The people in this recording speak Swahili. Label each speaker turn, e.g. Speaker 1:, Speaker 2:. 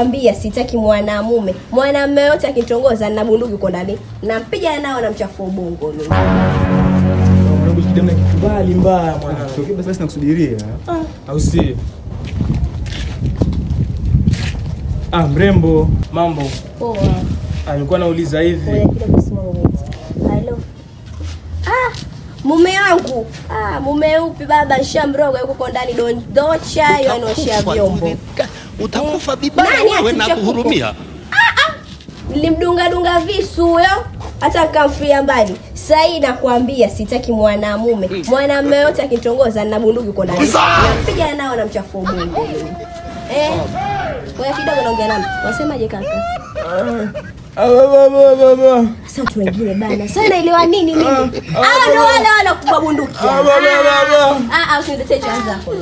Speaker 1: Ambia sitaki mwanamume. Mwanamume yote akinitongoza na bunduki uko ndani. Nampiga nao na mchafua ubongo mimi.
Speaker 2: Mwanangu kidemu kikubali mbaya mwanangu.
Speaker 3: Tokea basi basi nakusubiria.
Speaker 2: Au si? Ah, mrembo, mambo.
Speaker 1: Poa.
Speaker 2: Ah, nilikuwa nauliza hivi.
Speaker 1: Ngoja kidogo simama mwezi. Halo. Ah, mume wangu. Ah, mume upi baba nishamroga yuko huko ndani dondocha hiyo anaoshea vyombo.
Speaker 4: Utakufa vibaya
Speaker 1: Nani
Speaker 4: wewe na
Speaker 1: aticha
Speaker 4: kuhurumia.
Speaker 1: Nilimdunga dunga visu huyo hata nikamfia mbali. Sasa hii nakwambia sitaki mwanamume. Mwanamume yote akinitongoza na bunduki uko ndani. Nampiga nao na mchafua ubongo. Eh. Ngoja kidogo naongea nami. Wasemaje kaka?
Speaker 2: Ah, baba baba baba.
Speaker 1: Sasa watu wengine bana. Sasa naelewa nini mimi? Hawa ndo wale wale kubwa bunduki.
Speaker 2: Ah, baba baba.
Speaker 1: Ah, ah, usiniletee cha zako.